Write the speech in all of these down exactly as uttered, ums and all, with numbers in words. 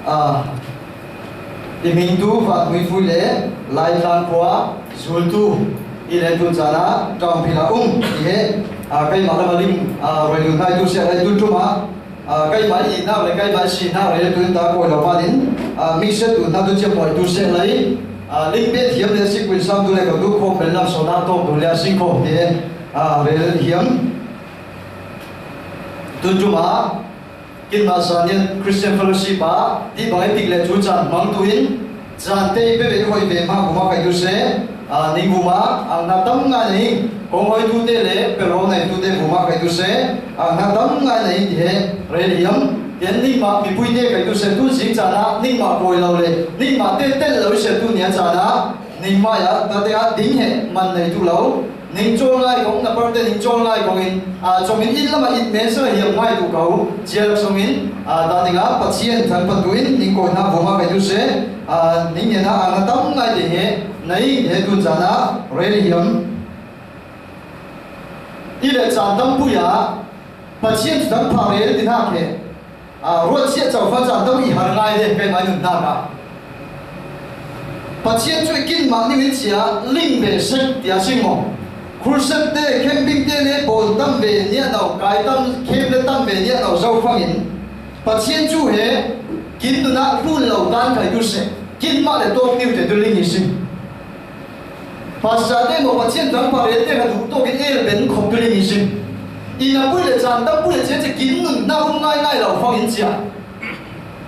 A, i hmingtu Vat Muifui le Laitlang khua zultu i le tun cana Taung Phila um i he, a, keimah lama ling, a, roi lut hnaitu seh lai tun tuma, a, keimah i nak le keimah i si nak le tun ta kawi lo panin, a, mikset tu hna tu ciam pawi tu seh lai, a, ling bet hiam le sikun sam tu le ka tu khawm bel lam so nak tawk tu le a sing khawm te, a, rel hiam. Tun tuma, Kinmah Zaniat Christian Fellowship ah, hi bang i tik le cu caan hmang tu in, caan te i pe ve i hoih ve hma vuma kai tu seh, aa, ning vuma, ang hna tam ngai na hi, kong hoih tu te le, pe raw nai tu te vuma kai tu seh, ang hna tam ngai na hi ti he, rel hiam, tian ningmah mipui te kai tu seh, tu zing caan ah, ningmah kawi lo le, ningmah te tel lo i seh tu nia caan ah, ningmah ya, ta te ah, ding he, man nei tu lo, Ning cawl ngai kong, na parte ning cawl ngai kong in, aa, cawm in it lamah it men sa hiam ngai tu ko, cia lak song in, aa, ta ding ah Pathian thangphat tu in, ning kawi hna vuma kai tu seh, aa, ning ngen ah, aa, na tam ngai te he, na ing he tun caan ah, rel hiam. I le caan tampi ah, Pathian thangpha rel ti hna he, Aa, ruat chiah cohlan caan tam i har ngai le keimah nunnak ah. Pathian cu i kinmah ning in cia ling ve sek tiah a si maw? Khulset te, camping te le pawl tam ve nih a no, kai tam, camp le tam ve nih a no, zohfang in Pathian cu he kin nun ah hlun lo tan kai tu seh, kinmah le tawk ning te tu ling i si. Pastor te maw Pathian thangpha rel te kha duh tawk in el ben khawm tu ling i si. I na pui le caan tam pui le cia cia kin nun na um ngai ngai lo fang in cia.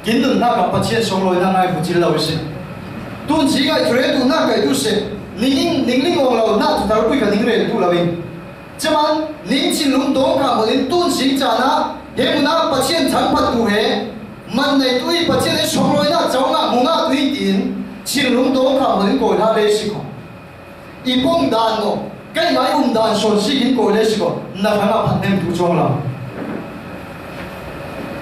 Kin nun na ka Pathian sawng lawi na ngai bu cil lo i si. Tun ci ngai thre tu na kai tu se. Ning ning ling ong lo na tu tar pui ka ning rel tu lo in. Caman ning chin lung dawng ka maw in tun ci caan ah he mun ah Pathian thangphat tu he. Man nei tu i Pathian i sawng lawi na cawng ah mu ngah tu i tiin chin lung dawng ka maw in kawi hla le si kho. I pom dan maw, keimah i um dan sawn si in kawi le si ko, na hrang ah phan nem tu cuang lo.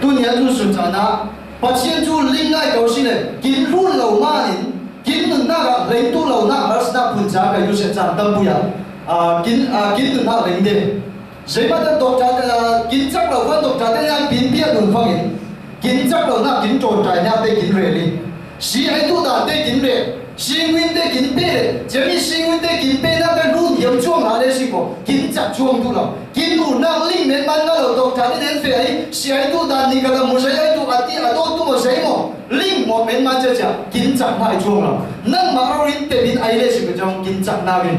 Tuni a tun sun caan ah, Pathian cu ling ngai ko si le, kin hlun lo man in, kin nunnak ah hleng tu lo nak harsnak phun ca kai tu se caan tam pui ah, ah, kin, ah, kin nunnak hleng de. Zeimah te doctor te, ah, kin cak lo van doctor te nia pin piak nun fangin, kin cak lo nak kin ṭawn ṭai nak te kin rel i, si ai tu dan te kin rel, si nguin te kin pe le, cemi si nguin te kin pe nak te lun hiam cuang hna le si ko, kin cak cuang tu lo. Kin nu nak ling men man nga lo doctor te nen fe ai, si ai tu dan ni ka la mu zei ai tu a ti a dawt tu maw zei maw, ling maw men man cia cia, kin cak hna ai cuang lo. Nangmah rau in pe min ai le si ko cuang kin cak nak in.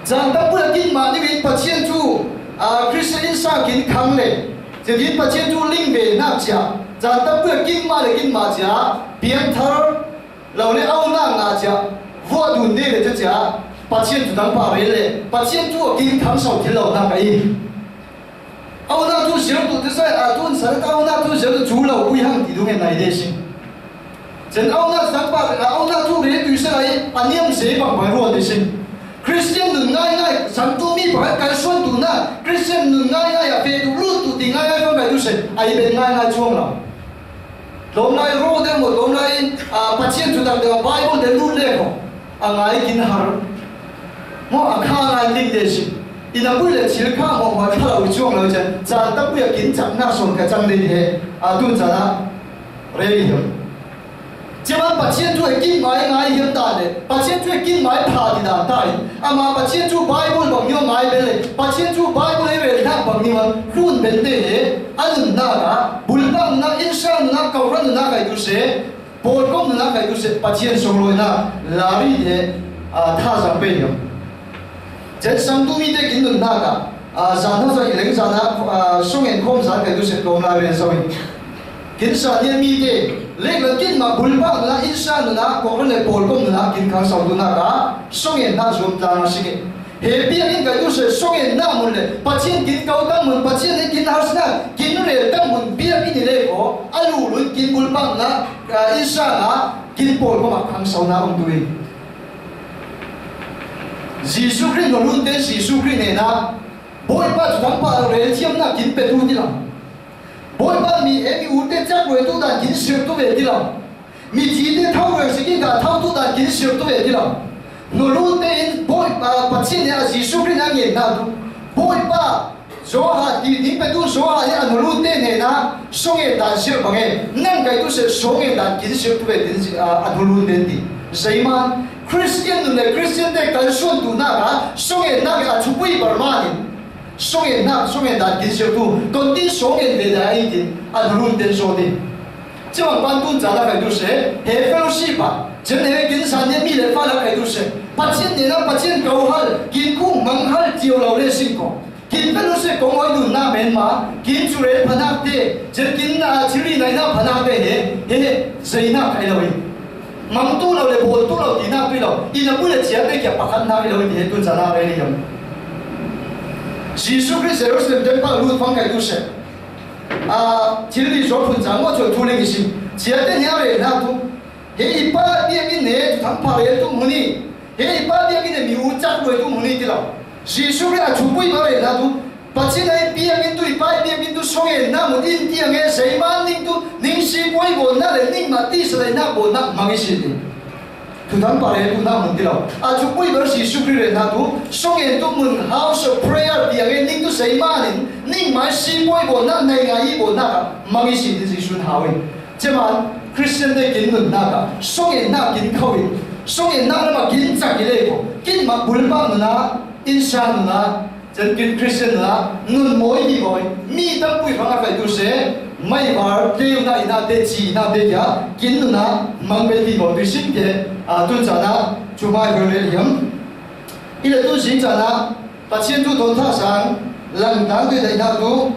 Caan tampi a kinmah ning in Pathian cu, aa, Christian innsang kin khang le, zetin Pathian cu ling ve nak cia. Caan tampi a kinmah le kinmah cia, piangthar lo le aunak ngah cia, vuah dun de le cia cia, Pathian cu tangpa rel le, Pathian cu a kin khang so thil lo nak a i. Aunak tu ziar tu te sai, a tun san ta aunak tu ziar tu cu lo pui hang ti dung he nai de si. Cun aunak sangpa, aunak tu re tu sai, a niam se bang bai ruat de si. Christian nun ngai ngai, san tu mi pakhat kan suan tu na, Christian nun ngai ngai, a pe tu lut tu ti ngai ngai fang kai tu se, a i ben ngai ngai cuang lo. Lawm lai raw deuh maw, lawm lai, aa, Pathian thutak deuh, Bible deuh lut le maw, a ngai kin har. Maw, a kha ngai ning te si. I na pui le thil kha maw, maw, kha lo i cuang lo i chan. Caan tampi a kin cak nak sawn ka cang ding he, aa, tu caan ah rel i hiam. Ciaman Pathian thu a kin mai ngai hiam ta le, Pathian thu a kin mai pha ti dan ta in, ama Pathian thu Bible bang nio ngai bel le, Pathian thu Bible i rel hnak bang nio hlun ben te he, a nunnak ah, bulpak nunnak, innsang nunnak, kawhhran nunnak kai tu se, pawlkom nunnak kai tu se, Pathian sawnglawinak lari he, aa, thazaang pe hiam. Cen sang tu mi te kin nunnak ah, aa, zan hna zan i leng zan ah, aa, sung en khawm zan kai tu se, tlawm lai ven so in. Kin sa nian mi te, lek le kin ma bulpak nunnak, innsang nunnak, kawhhran le pawlkom nunnak, kin khang sau tu nak ah, sung en hna zuam tlang a si nge. He biakinn kai tu se sawng en na mun le Pathian kin ko tang mun, Pathian he kin harsatnak kin rel tang mun biakinn i le ko a lu lun kin bulpak na, ah, i sa na kin pawl ko ma khang sau na um tu i. Jesuh Khrih no lun te Jesuh Khrih ne na Bawipa tu tang pa rel thiam na kin pe tu ti lam. Bawipa mi he mi u te cak roi tu dan kin sir tu ve ti lo. Mi thi te tho roi si kin ka tho tu dan kin sir tu ve ti lo. Nulu te in Bawipa Pathian he a Jesuh Khrih a ngen hna tu. Bawipa Johan, ti ding petu Johan hi a nulunte hnenah sawng en dan zir bang e, nang kai tu seh sawng en dan kin zir tu ve, kin zir, a, a nulunte ti. Zeiman Khristian nun le Khristiante kalsuan tu nak a sawng en nak a thupui bar manin sawng en nak, sawng en dan kin zir tu, tontin sawng en ve dan a i tin a nulunte zaw ti. Cimang pan tun cala kai tu seh, he fellowship a, cem he kin san ne mi le fa la kai tu seh, Pathian ne na Pathian kau hal, kin kung mang hal tiu lau le sin ko. Kin fellowship kong oi dun na men ma, kin cure phanak te, cem kin na chiri nai na phanak te he, he, zei na kai lau i. Mang tu lau le bol tu lau ti na tui lau, i na pu le chia te kia pakhat na i lau i ti he tun cala re ni yam. Jesu Christ Jerusalem temple lut fang kai tu seh. A, thil li zo phun zang mo chon thu ling i sim. Chia te nia re na tu. He i pa biak in ne, thang pha re tu muni. He i pa biak in ne mi u chak roi tu muni ti lau. Jesu re a thupui ba re na tu. Pathian a i biak in tu, i pa i biak in tu sawng en na mun in tiang e, zeiman ning tu, ning si poi bo na le, ning ma ti sa le na bo na mang i si ni. Thuthang pare tu na mun ti lo. A thupui ber Jesu Khrih re na tu, sawng en tu mun house of prayer tiang e ning tu sei manin, ning mai si poi bo na, nei ngai i bo na ka, mang i si ti Jesu hau i. Ceman, Christian te kin nun na ka, sawng en na kin khau i, sawng en na lama kin chak i le ko, kin ma bul pa nun na, in sa nun na, Chen kin Christian na nun mawi ti mawi, mi tam pui hmang a kai tu se, mai var, teu na ina te chi na te kia, kin nun na mang pe ti mawi tu sin ke, a, tun cha na, chu mai hoi le liam. I le tu sin cha na, Pathian tu ton tha sang, lang tang tu dai na tu,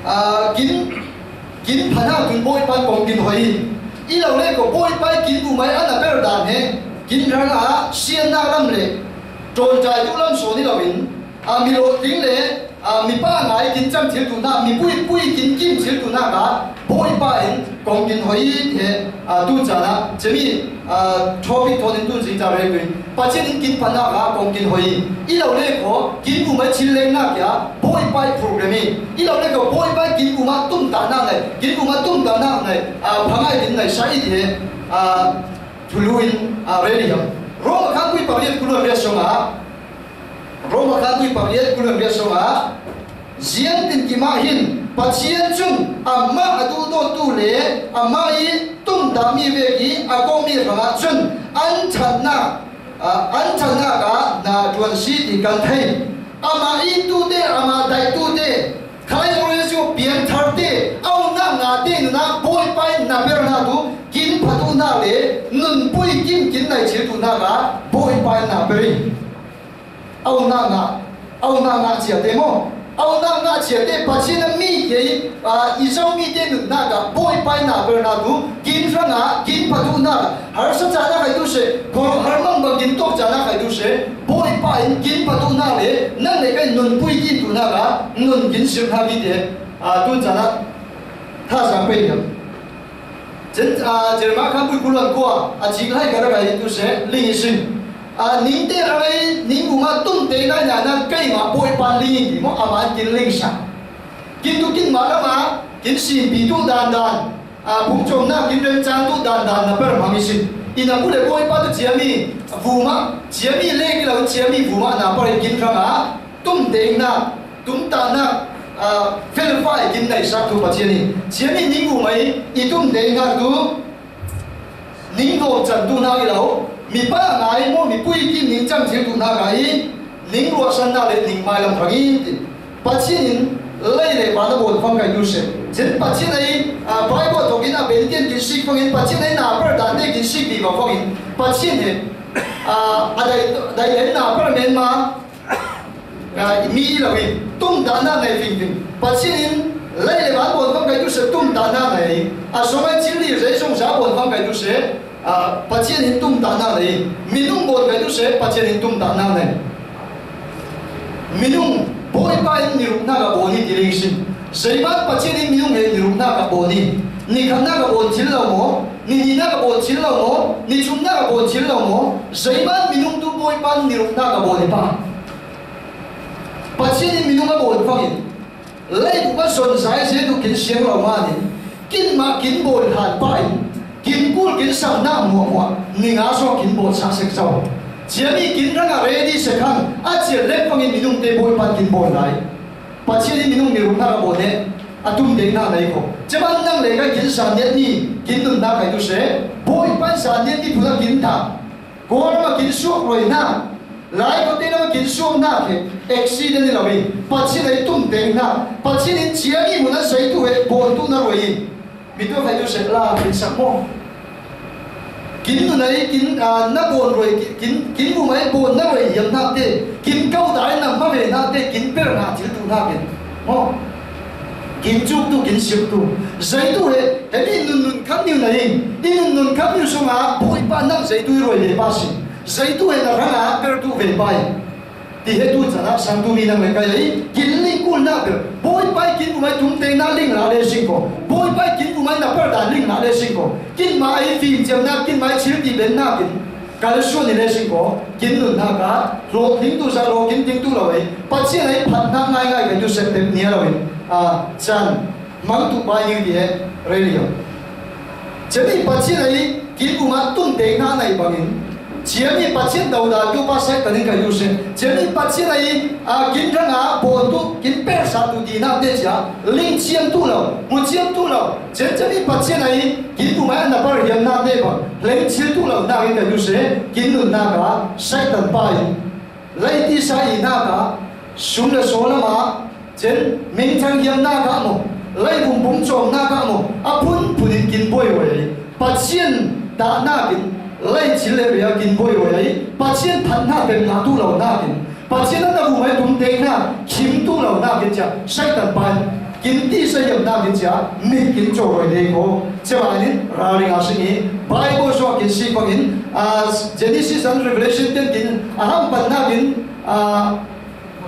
a, kin, kin phana tun boi pan kong kin hoi. I lo le ko boi pai kin bu mai ana ber dan he, kin rang a, sian na lam le, ton chai tu lam so ni lo in, A, mi lo ding le, a, mi pa ngai kin cham thil tu na, mi pui pui kin kim thil tu na ka, boi pa in, kong kin hoi he, a, tu cha na, chemi, a, topic thon in tu zing cha re tu. Pathian in kin pan na ka, kong kin hoi. I lo le ko, kin bu ma thil le na kia, boi pa i program i. I lo le ko, boi pa kin bu ma tum ta na le, kin bu ma tum ta na le, a, pha ngai kin nai sa i he, a, thulu in, a, re li yam. Roma khan pui pa riat ku lo re so ma. Roma khan pui pa riat ku lo re so ma. Ziang tin ki ma hin, Pathian chun, ama a du do tu le, ama i tum ta mi ve ki, a ko mi rang a chun, an chan na, a, an chan na ka, na tuan si ti kan thei. Ama i tu te, ama dai tu te, khai ore su pian thar te, au na nga te na, boi pai na ber na tu, kin pha tu na le, nun pui kim kin nai chil tu na ka, boi pai na ber i. Au na nga, au na nga chia te mo. Au na nga chia te, Pathian a mi ke, a, i zau mi te nun na ka, boi pai na ber na tu, kin rang a, kin pha tu na ka, har sa cha na kai tu se, ko har mang bang kin tok cha na kai tu se, boi pa in kin pha tu na le, nang le kai nun pui kin tu na ka, nun kin sim na ki te, a, tu cha na, tha sang pe ya. Chen, a, Jeremiah khan pui ku lo an kua, a chik lai ka ra kai tu se, ling i sin. A, ning te ra kai, ning u ma tum te nai na na kai ma boi pa ling i mo, a ma kin ling sa. Kin tu kin ma ka ma, kin sin pi tu dan dan. A, phung chom na kin rem chang tu dan dan na per ma mi sin. I na ku le boi pa tu chia mi, vu ma, chia mi le ki lo chia mi vu ma na per kin rang a, tum te na, tum ta na, a, fel fai kin nai sa tu Pathian i. Chia mi ning u mai, i tum te na tu, ning lo chan tu na i lo, mi pa ngai mo, mi pui kin ning chang thil tu na ngai, ning lo san na le ning mai lam phang i ti. Pathian in lei le ba na bon phang kai tu se. Chen Pathian ai, a, Bible to kin a ben tian kin sik phang in, Pathian ai na per dan te kin sik di ba phang in. Pathian he, a, a dai, dai le na per men ma, a, mi lo i, tum dan na ngai fing fing. Pathian in lei le ba bon phang kai tu se tum dan na ngai. A song ai chil li re song sa bon phang kai tu se. A, Pathian in tum ta na le, minung bon kai tu se, Pathian in tum ta na le. Minung, boi pa in ni ruk na ka bon i ti ling sin. Zeiman Pathian in minung he ni ruk na ka bon i. Ni khan na ka bon thil lo mo, ni ni na ka bon thil lo mo, ni chum na ka bon thil lo mo. Zeiman minung tu boi pa in ni ruk na ka bon i pa. Pathian in minung a bon phang in. Leibup a zon zai zia tu kin siang lo ma nin, kin ma kin bawl hlan pa in, kin kul kin sam na muah muah, ni nga zaw kin bawl sa sek zo. Chia mi kin rang a ready se khan, a chia lek pangin minung te bawl pan kin bawl lai. Pathian in minung mi rukna ka bawn e, a tum deng hna nei ko. Ceman nang le ka kin zan niat ni, kin nun hna kai tu se. Bawipa in zan niat ni phuna kin ta. Kawlama kin suak ruai hna. Lai ko te lama kin suak hna ke. Accident ni lo i. Pathian ei tum deng hna. Pathian in ciami mun a zeitu he bawn tu na ruai i. Mi tu fai tu se la kin sak maw. Kin nunai, kin, ah, na bawn ruai, kin, kin, kin bumai bawn na ruai hiam hna te, kin kau dai na ma ve hna te, kin per hna thil tu hna kin. Maw. Kin cuk tu, kin siam tu. Zei tu he, he mi nun nun kham niu na in, i nun nun kham niu sung a, Bawipa nang zei tu i ruai le pa si. Zei tu he na rang a, per tu ve pa i. Ti he tu chan a sang tu mi nang le kai ei, kin ling kul na ber. Bawipa i kin umai tum te na ling la le sing ko. Bawipa i kin umai na per dan ling la le sing ko. Kin ma ai fim cem na, kin mai chil ti ben na kin. Kal suan ni le sing ko. Kin nun na ka. Lo kin tu sa lo kin ting tu lo ei. Pathian ei phat na ngai ngai kai tu sep tem nia lo ei. A, chan. Mang tu pai ni ti he. Rei lio. Cemi Pathian ei kin umai tum te na nai bangin. Ciami Pathian dau da tu pa sai ka ning ka yu se. Ciami Pathian ai, a, kin rang a bawn tu, kin per sa tu ti na te cia. Ling ciam tu lo, mu ciam tu lo. Cian ciami Pathian ai, kin tu mai na par hiam na te ba. Ling ciam tu lo na ring ka yu se. Kin nun na ka, Satan pa i. Lai ti sa i na ka, sum le so lama, Cen, mengthang hiam na ka maw, lai bumbum cawm na ka maw, a phun phun in kin buai huai ai. Pathian dah na kin, lai thil le ria kin buai huai ai. Pathian phat na pem na tu lo na kin, Pathian a na bu mai tum te na, khim tu lo na kin cia, Satan pan, kin ti sa hiam na kin cia, mi kin caw huai dei ko. Cia ba nin, ralring a sing i, Bible suak kin si pangin, a, Genesis and Revelation ten kin, a ham pan na kin, a,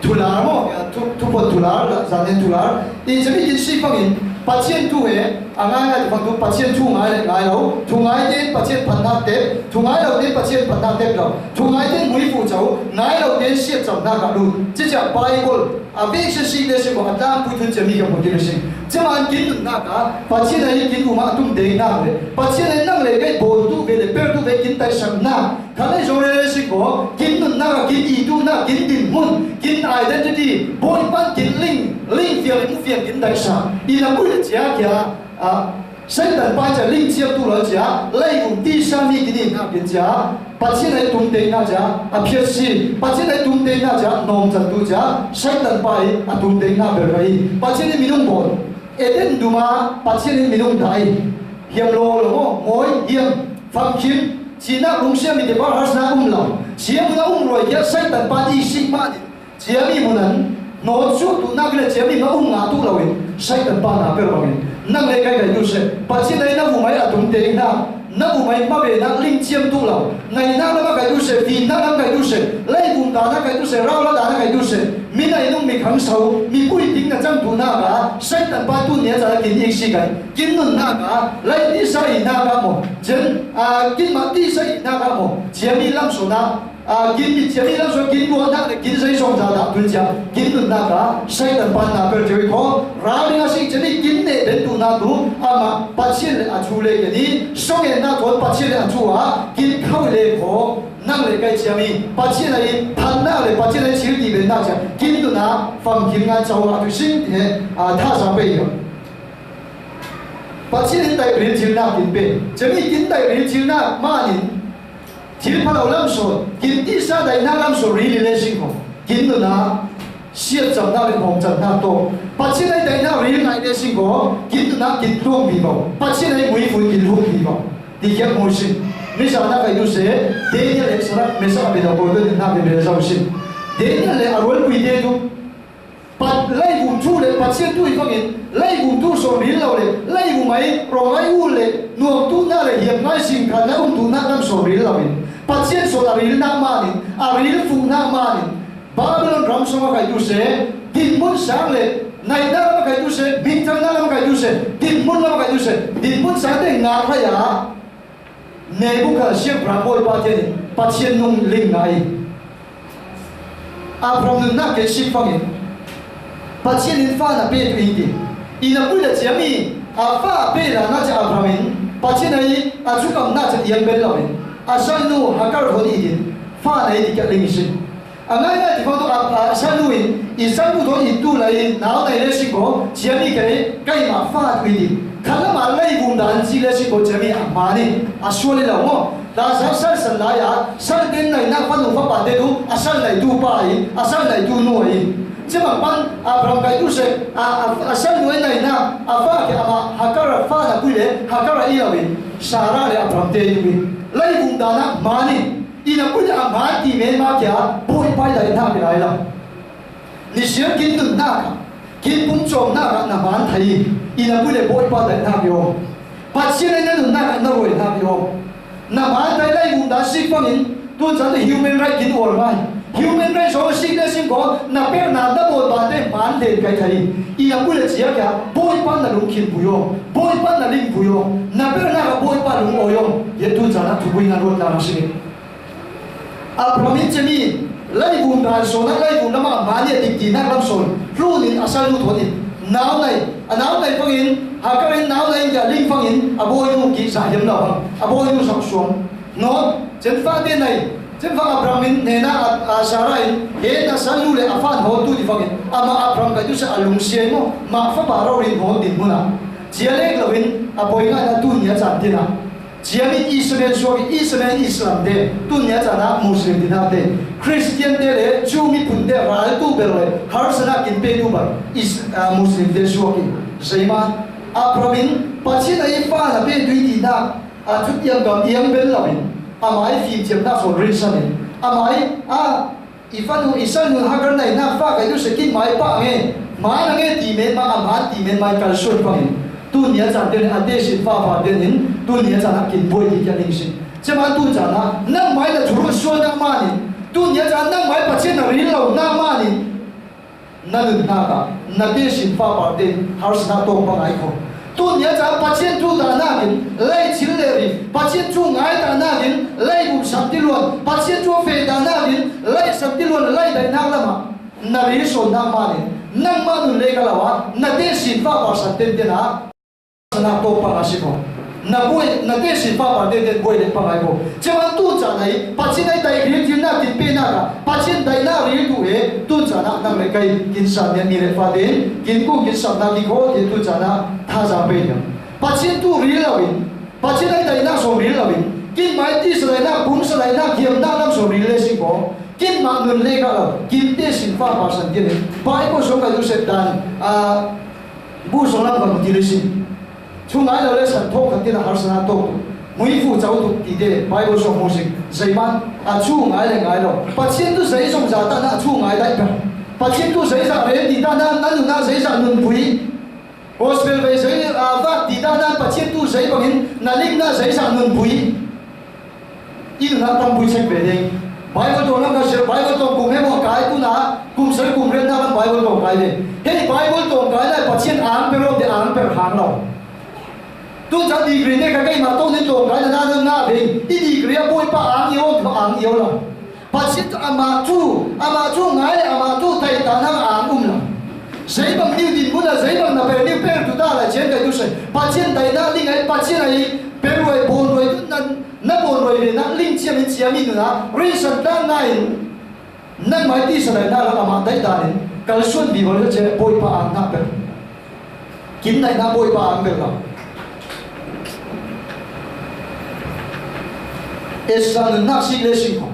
Thular maw, thu, thuphuan thular, zanen thular. I cemi kin si fangin, Pathian thu he, a ngai ngai fang tu, Pathian thu ngai le ngai lo. Thu ngai te Pathian phatna tep, thu ngai lo te Pathian phatna tep lo. Thu ngai te mui fu chau, ngai lo te siat cham na ka lut. Cicia Bible, a vek se si le si ko, a tlang pui thun cemi ka pui le si. Ceman kin nun na ka, Pathian a kin uma tum dei na le. Pathian a nang le kai bawl tu ve le, per tu ve kin tai sang na. Khalai zong rere si ko, kin nunnak ah, kin ituna, kin dinhmun, kin identity, Bawipa kin ling, ling fiang, in fiang, kin daihsa. I na pui le cia kia, ah, Satan pa cia ling ciam tu lo cia, lai um ti sa mi kin i na kin cia, Pathian ai tum te na cia, a phiat si, Pathian ai tum te na cia, nawm can tu cia, Satan pa ai a tum te na ber ka i. Pathian i minung bawn, Eden duma, Pathian i minung dai, hiam lo lo, mawi, hiam, famkim, Sinak lungsiam i te pa harsatna um lo. Siam na um ruai kia Satan pa di si ma di. Siam i munan. No chu tu nak le siam i ma um nga tu lo in. Satan pa na per lo in. Nang le kai kai tu se. Pathian ai na bu mai a tum te na. Na bu mai ma be na ling ciam tu lo. Nai na na ma kai tu se. Fi na na kai tu se. Lai bum ta na kai tu se. Rau la ta na kai tu se. Mi nai nung mi khang sau. Mi pui ting na chang tu na ka. Satan pa tu nia cha kin ik si kai. Kin nun na ka. Lai ti sa i na ka mo. Chen, a, kin ma ti sa i na ka mo. Chiami lam so na. A, kin mi chiami lam so kin ruat na le kin sai song za da tun chia. Kin nun na ka. Satan pan na per jeri ko. Ra ni a sing chiami kin ne den tu na tu. Ama Pathian le a chu le ke ni. Song e na ko Pathian le a chu a. Kin khau le ko. Nang le kai chiami. Pathian ai pan na le Pathian ai chil ti ben na chia. Kin nun na. Fam kin ngan chau a tu sing he. A, tha sa pe yo. Pathian in daihril thilnak kin pe. Cemi kin daihril thilnak manin thil phalo lam sawn, kin tisa daihnak lam sawn ril i le sing ko. Kin nuna siatcamnak le hmawmchannak tawh Pathian ai daihnak ril ngai le sing ko. Kin nuna kin tluang vivo. Pathian ai muifun kin luk vivo. Ti khiak hmui sing. Misa na kai tu se, Daniel le Sarak, Mesak, Abednego tu dinnak kin rel zo sing. Daniel le a rualpui te tu Pat, leivum thu le Pathian thu i fangin, leivum thu sawn ril lo le, leivum ai, rawng ai u le, nuam tu na le, hiam ngai sing khan na um tu na kan sawn ril lo in, Pathian sawn a ril nak manin, a ril fuh nak manin, Babylon ram song a kai tu se, dinmun sang le, naina lam a kai tu se, mintang na lam a kai tu se, dinmun lam a kai tu se, dinmun sang te ngak hai a, Nebukhadnezzar siangpahrang bawipa tein Pathian nung ling ngai. Abraham nunnak kei sik fangin Pathian in fa na pe tu in ti. I na pui le ciami a fa pe la na cia Abraham in Pathian ai a cukam na cia iang ben lo in a sai nu Hagar hon i din fa na i ti kia ling sin. A ngaingai ti fang tu a, a salnu in, i salnu thawn i tu lai in, nau nai le sing ko, ciami kei, keimah fa tu i ti. Khat lamah leivum dan ci le sing ko, ciami a hman in, a sual i lo maw. Lasar sal san lai a, sal ten nai nak fanu fapa te tu, a sal nai tu pa in, a sal nai tu nu in. Cemang pan, Abraham kai tu se, a, a, a salnu in nai nak, a fa ke ama, Hagar a fa na pui le, Hagar a i lo in, Sarah le Abraham te tu in. Leivum dan a hman in, i na pui le a hman ti men ma kia, Bawipa i dai nak i lai lo. Ni siam kin nun nak a, kin pum cawm nak a na hman thei, i na pui le Bawipa dai nak i om. Pathian le na nun nak a na ruai nak i om. Na hman thei lai um dan sik fangin, tun chan te human right kin uar ngai. Human right zong sik le sing ko, na pek na na bawl ban te hman den kai thei. I na pui le cia kia, Bawipa na lungkhin pui om. Bawipa na ling pui om. Na pek na ka Bawipa lung oi om. Ye tun chan a thupui na ruat na sing. Abraham in cemi, leivum dan sawn a, leivum lamah mah nih a dik tinak lam sawn, hlun in a salnu thawn in, nau nai, a nau nai fangin, Hagar in nau nai in kia ling fangin, a bawinu kih zah hiam lo hang, a bawinu zah suam. Nawn, cen fate nai, cen fa Abraham in, nena a, a Sarah in, he na salnu le a fa nawn tu ti fangin, amah Abraham kai tu sa a lungsia in maw, mah fapa rau rin nawn din hmun ah. Cia lek lo in, a poi ngai na tu nia chan tin ah. Ciamin Islam suak, Islam, Islam te, tun nia chan a Muslim tina te, Christian te le, Jew miphun te, ral tu bel le, harsana kin pe tu bel, is, a, Muslim te suak in, zeima, Abraham in, Pathian a i fa na pe tu i tina, a thutiam dam iang bel lo in, ama i fim thiam na son rin san in, ama i, a, I fanu, i salnu Hagar nai nak fa kai tu se kin mai pa nge, ma na nge ti men ma a ma ti men mai kal suan pangin. Tu nia chan ten a te sin fa fa ten in, tu nia chan a kin buai ti kia ning sin. Cema tu chan a, nang mai na thuru suan na ma nin. Tu nia chan nang mai Pathian na rin lo na ma nin. Na nun nak a, na te sin fa pa ten, harsana tawng pa ngai ko. Tun nia chan Pathian thu dahnakin, lei thil le ri, Pathian thu ngai dahnakin, lei bum sak ti luan, Pathian thu fe dahnakin, lei sak ti luan, lei daihnak lamah, na ri sawn nak manin, nangmah nun le ka lo a, na te sin fa pa san tenten a, sana tawng pa ngai si ko. Na buai, na te sin fa pa tenten buai le pa ngai ko. Cema tu chan ai, Pathian ai dai ri thil na tin pe nak a, Pathian daihnak ril duh he, tu chan a nang le kai, kin san nia mi le fa te, kin ku kin sam nak ki ko, he tu chan a thaza pe nia. Pathian tu ril lo in, Pathian ai daihnak sawm ril lo in, kin mai ti sa daihnak, pum sa daihnak, hiamnak lam sawm ril le si ko, kin mak nun le ka lo, kin te sin fa pa san kin le, Bible sawm kai tu set dan, a, bu sawm lam bang ti le si. Thu ngai lo le san thawk khat tina harsana tawk tu. Mui fu cau tu ti te, Bible sawm mu sing, zeiman, a thu ngai le ngai lo. Pathian tu zei zong za ta na a thu ngai dai per. Pathian tu zei za re ti ta na, na nun na zei za nun pui. Gospel vei zei, a, vak ti ta na Pathian tu zei bangin, na ling na zei za nun pui. I nun na tam pui sek ve ding. Bible tawng lam ka share, Bible tawng kum he maw kai tu na, kum sari kum ren na kan Bible tawng kai ve. Hei Bible tawng kai na Pathian ang per lo te ang per hang lo. Tu chan degree ne ka keimah tawh nin tawng kai na na na na ve. I degree a Bawipa ang i aw, ang i aw lo. Pathian tu amah tu, amah tu ngai le amah tu thei ta na ang um lo. Zei bang niu din mun a, zei bang na per niu per tu ta la chian kai tu sai. Pathian dai na ling ai, Pathian ai per ruai, bon ruai tu nan, na bon ruai ve na ling chiam in chiam in na, rin san ta ngai in. Nangmah i tisa daihnak lam amah daih danin kalsuan vivo le cia Bawipa ang hna pen. Kin daihnak Bawipa ang pen lo. Esther nunnak sik le sik ko.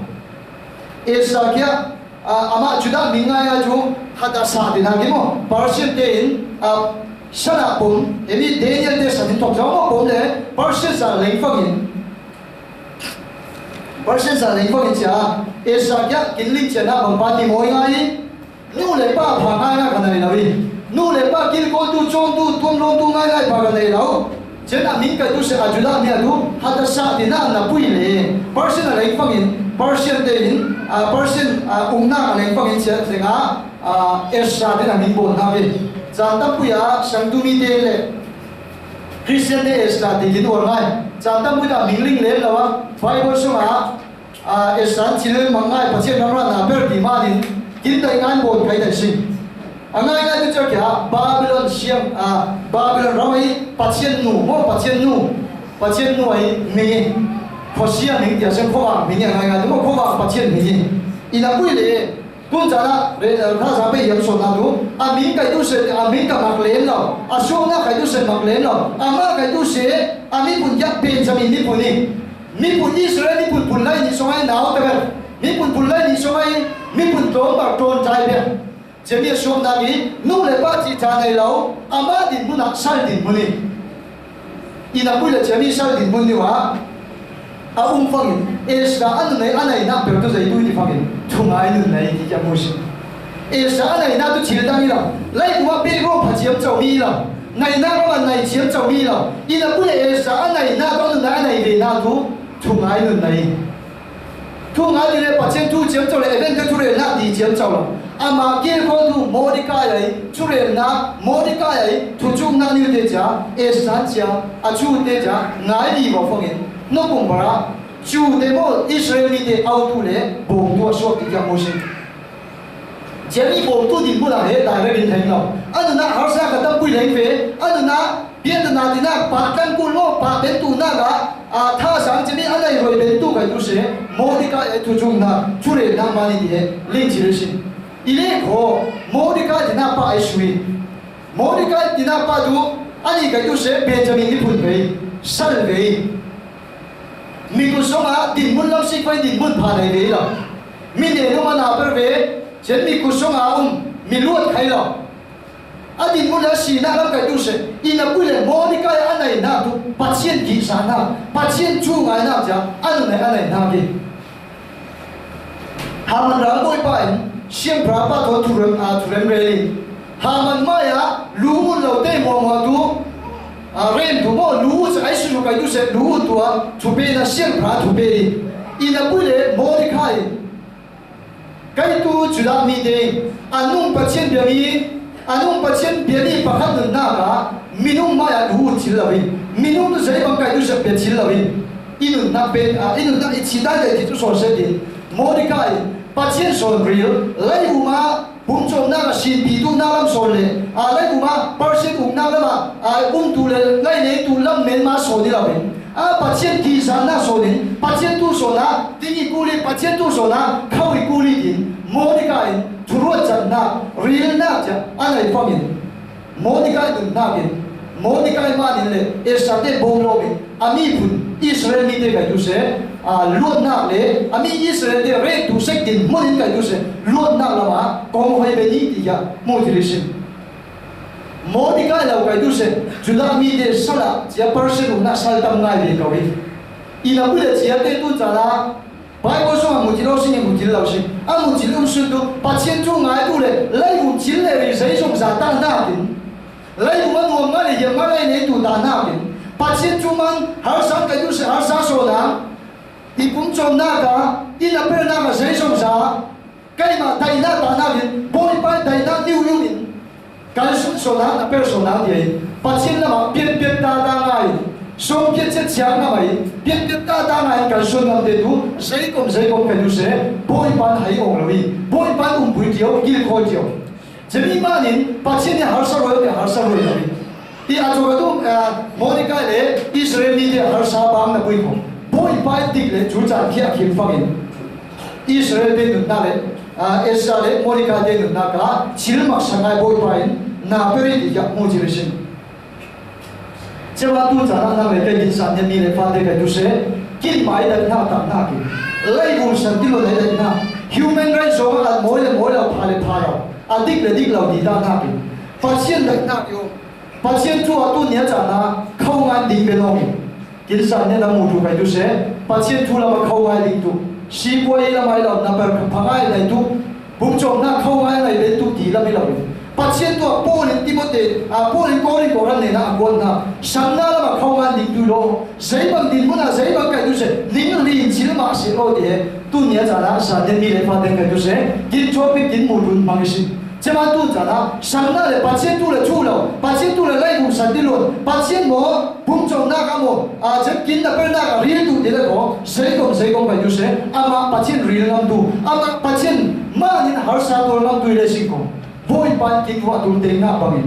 Esther kia, a, amah Judah mi ngai a cu Hadassah tinak i maw. Persian te in, a, sana pom, emi Daniel te sanin thok zong maw pom le Persian sa leng fangin. Persian sa leng fangin cia, Esther kia kin ling cia na bang pa ti mawi ngai i, nu le pa pha ngai na ka nei lo i, nu le pa kilkawl tu, cawn tu, tuamlawn tu ngai ngai pa ka nei lo. Cian a min kai tu se a Judah mi a tu, Hadassah ti na na pui le. Persian a leng fangin, Persian te in, a, Persian, a, umnak a leng fangin cia teng a, a, Esther ti na min bawn hna ve. Caan tam pui a, sang tu mi te le, Christian te Esther ti kin uar ngai. Caan tam pui ta ming ling len lo a, Bible sung a, a, Esther thil mang ngai Pathian ram ra na ber ti manin, kin dai ngai bawn kai dai si. A ngai ngai tu cia kia, Babylon siang, a, Babylon ram ai Pathian nu, maw Pathian nu, Pathian nu ai ming i. Khawsia ming tia siang khawang ming i a ngai ngai tu maw khawang Pathian ming i. I na pui le, Tun caan ah, re-, eh, Thazaang Pei hiam suahna tu, a min kai tu se, a min ka mak len lo, a suahna kai tu se mak len lo, a ma kai tu se, a miphun hiah Benjamin miphun hi. Miphun Israel miphun phun lai nih sung ai nau te ber. Miphun phun lai nih sung ai, miphun tlawm bar ṭawn tlai ber. Cemi a suahnak hi, nu le pa cih ca nei lo, amah dinhmun ah sal dinhmun hi. Inn a pui le cemi sal dinhmun nih ah a um fangin, Esther a nun nei, a neinak per tu zeitu ti fangin, thungai nun nei ti kiam mu si. Esther a neinak tu thil dang hi lo, laikum ah pek rawh pha ciamco mi hi lo, neinak rawh a nei ciamco mi hi lo, inn a pui le Esther a neinak tu, a nun a nei venak tu, thungai nun nei. Thu ngai ti le Pathian thu ciamco le Advent thurelnak ti ciamco lo. Amah kilkhawl thu Mordecai ai thurelnak, Mordecai ai thucuknak nilte cia Esther cia a cute cia ngai vivo fangin, nukum bara cute maw Israel mite autu le bawngtu a suak ti kiam mu si. Cemi bawngtu dinhmun ah he direct in heng lo. A nunah harsa ka tampui leng ve, a nunah biatana tinak pah tangkul maw, pah bentuhnak ah, aa, thazaang cemi a nei roi bentu kai tu se, Mordecai ai thucuknak, thurelnak mani ti he, ling cil sin. I le khaw, Mordecai tinak pah ai sui. Mordecai tinak pah tu, a ni kai tu se, Benjamin ni phun vei, sal vei. Mikut sungah dinhmun lam sik pai dinhmun pha nei ve lo. Mi ne nung a na per ve, cen mikut sungah um, mi luat khai lo. A dinhmun a sinak lam kai tu se, inn a pui le Mordecai a neinak tu, Pathian kihsaknak, Pathian thu ngainak cia, a nun a neinak hi. Haman ralbawipa in siangpahrang pa thawn thurem, aa, thurem rel in, Haman mai-ah lu ut lote hmuahhmuah tu, aa, rem tu maw, lu ut sak ai susu kai tu se, lu ut tu a, thupehna siangpahrang thupeh in, inn a pui le Mordecai in, kei tu Judah mite in, a nung Pathian bia mi, a nung Pathian bia mi pakhat nunnak ah, minung mai-ah lu ut thil lo in, minung tu zei bang kai tu se bia thil lo in, i nunnak pen, aa, i nunnak i thil dan le ti tu sawn se din, Mordecai in, Pathian sawn ril, lei um ah, pumcawmnak a sinpi duhnak lam sawn le, aa, lei um ah, Persian uknak lam ah, aa, umtu le, ngaineitu lam men ma sawn i lo in, aa, Pathian kihsaknak sawn in, Pathian tu sawn ah, ding i kul i, Pathian tu sawn ah, kho i kul i din, Mordecai in, thuruat cannak, rilnak cia, a nei fangin, Mordecai nunnak in, Mordecai manin le Esther te bawm lawm in, a miphun Israel mite kai tu se, aa, luatnak le a mi Israel te ret tu sek dinhmun in kai tu se, luatnak lamah kong hoi ve ni ti hiah hmu thil i sin. Mordecai lo kai tu se, Judah mite sal ah cia Persian uknak sal tam ngai ve ko hi. Inn a pui le ciate tu caan ah Bible sungah mutil aw sing i mutil lo sing. A mutil um sun tu, Pathian thu ngai tu le, lei um thil le ri zei zong za ta hnakin, lei um a nuam ngai le hiam ngai lei nei tu ta hnakin, Pathian thu man harsa kai tu se harsa sawn a, i pumcawmnak a, i na pernak a zei zong za, keimah daihnak ta hnakin, Bawipa daihnak niu niu in, Kalsuan sawn a, na per sawn a ti ai. Pathian lamah piatpiat tata ngai. Sawm piat ciat ciang na mai. Piatpiat tata ngai kalsuan lamte tu. Zeikom zeikom kai tu se. Bawipan hai awng lo hi. Bawipan umpui tio, kilkhawi tio. Cemi manin Pathian ni harsa roi, harsa roi lo hi. I a tu ka tu, eh, Mordecai le Israel mite harsa bang na pui ko. Bawipa dik le cu caan khi a khim fangin. Israel te nunnak le, aa, Esther le Mordecai te nunnak ah thil maksa ngai Bawipa in na pe rih ti hiah hmu thil a si. Cema tu caan ah nang le kei kin san mi le fate kai tu se, kin mai daihnak tak hnakin, leivum san ti lo le daihnak, human rights zong a mawi le mawi lo, pha le pha lo, a dik le dik lo ti tak hnakin, Pathian daihnak i um. Pathian thu a tu nia caan ah kho ngai ding pe lawng in. Kin san nia na mu tu kai tu se, Pathian thu lam a kho ngai ding tu. Sipuai lam ai lo, na per pha ngai ding tu. Pumcawmnak kho ngai ngai ding tu ti lam i lo in. Pathian thu a Paul in Timote, a Paul in Korin ko ran nena a kuatna. Sanna lam a kho ngai ding tu lo. Zeibang dinhmun ah zeibang kai tu se, ning lin cil mah si lo ti he. Tu nia caan ah san nia mi le fate kai tu se, kin chawpi kin mu tu hmang i si. Cema tu caan ah, sanna le Pathian tu le thu lo, Pathian tu le leivum san ti luan, Pathian maw, pumcawmnak a maw, a cem kin na pernak a ril tu ti le ko, zeikom zeikom kai tu se, amah Pathian ril ngam tu, amah Pathian manin harsa tual ngam tu i le sing ko. Bawipa in kin ruah tu te ngah bangin.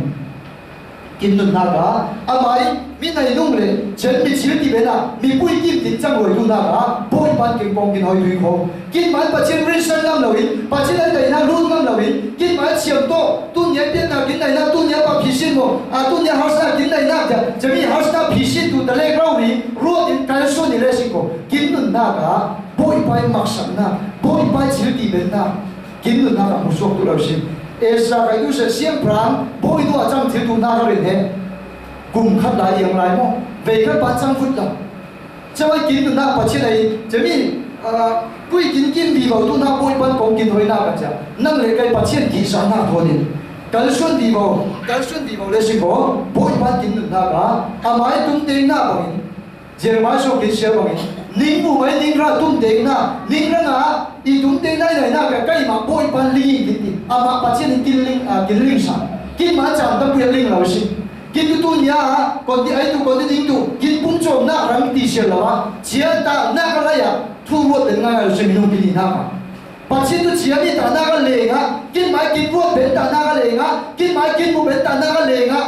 Kin nunnak ah, amah i Kin nai nung le, cen mi thil ti bena, mipui kim tin cang ruai tu na ka, Bawipa kin kong kin hoi tui kho. Kin man Pathian rinsan ngam lo in, Pathian ai dai na lut ngam lo in, kin man siam to, tu nia pian na kin nai na, tu nia pa phisin mo, a tu nia harsa kin nai na, ja, jami harsa phisin tu ta le grau ni, ruat in kan su ni le sing ko. Kin nun na ka, Bawipa i maksak na, Bawipa i thil ti ben na, kin nun na ka mu suak tu lo sing. Esa kai tu se siam prang, Bawi tu a cang thil tu na ka rin he. Kum khat lai iang lai mo, vei khat pa cang fut lo. Cawai kin tu na Pathian ai, cami, ah, pui kin kim bi bau tu na Bawipan kong kin hoi na ka cia. Nang le kai Pathian ki sa na thon in. Kal suan bi bau, kal suan bi bau le si ko, Bawipan kin tu na ka, a mai tum teng na bangin. Jeremiah so kin sia bangin. Ning bu mai ning ra tum teng na, ning ra nga, i tum teng na i nai na ka kai ma Bawipan ling in kin ti. A ma Pathian in kin ling, ah, kin ling sa. Kin ma cang tam pui ling lau si. Kin tu tu nia, kon ti ai tu, kon ti ding tu, kin pum cawm na rang ti sial lo a, cia ta na ka lai a, thu ruat den ngai a si minung kin i na ka. Pathian tu cia mi ta na ka leng a, kin mai kin ruat ben ta na ka leng a, kin mai kin mu ben ta na ka leng a.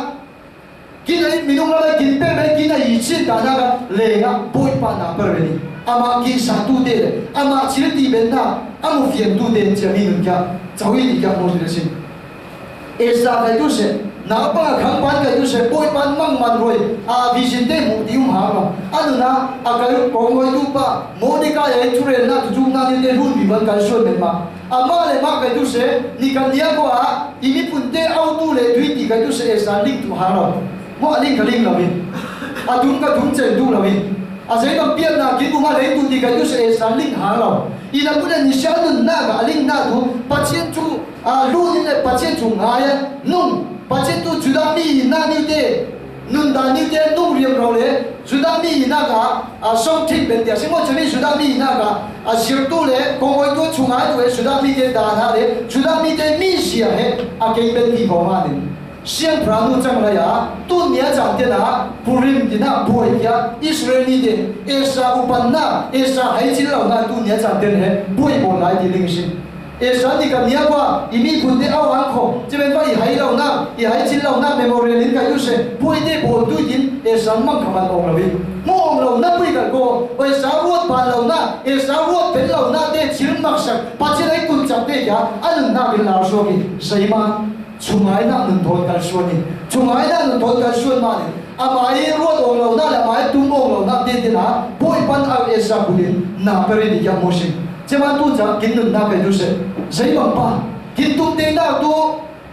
Kin ai minung la kin pe ben kin ai i chin ta na ka leng a, Bawipa na per ben i. Ama kin sa tu te le, ama cil ti ben na, amu fian tu te cia minung kia, cawi ni kia mo si le sin. Esa kai tu se, naupang a khang pan kai tu se, Bawipan mang man roi, a vision te mu ti um ha lo. Anu na, a kai kong roi tu pa, Mordecai a i tu rel na tu tu na ni te hun bi ban kai suan men ma. A ma le ma kai tu se, ni kan nia ko a, i mi pun te au tu le tui ti kai tu se, Esa ling tu ha lo. Mo a ling ka ling lo mi. A tung ka tung chen tu lo mi. A zei bang pian na kin bu ma le tu ti kai tu se, Esa ling ha lo. I na bu le ni sia nun na ka ling na tu, Pathian tu, A, lu ni le Pathian chung ngai a, nung, Pathian tu Judah mi na niu te, nun da niu te, nung riam rau le, Judah mi na ka, a, song thing ben tia, sing mo chami Judah mi na ka, a, sir tu le, kong oi tu chung ngai tu e, Judah mi te da na le, Judah mi te mi sia he, a kei ben ti ko ma ni. Siang pra nu chang lai a, tu nia chang te na, Purim ti na, buai tia, Israel mi te, Esa upan na, Esa hai chil lau na, tu nia chang te he, buai bo lai ti ling sin. Esa ni ka nia kua, i mi phun te au ang kho, ci ben va i hai lo na, i hai chin lo na memorial in ka yu se, pui te bo tu yin, Esa mang ka man ong lo i. Mo ong lo na pui ka ko, Esa ruat pan lo na, Esa ruat pen lo na te chin mak sak, pa chin ai kun chak te ya, an na bin lau so ki, sai ma, chungai na nun thon kal suan ni, chungai na nun thon kal suan ma ni, a mai ruat ong lo na, a mai tung ong lo na te te na, pui pan au Esa bu din, na peri ni ya mo sin. Cema tu ca kin nun na kai tu se. Zei bang pa. Kin tum te na tu.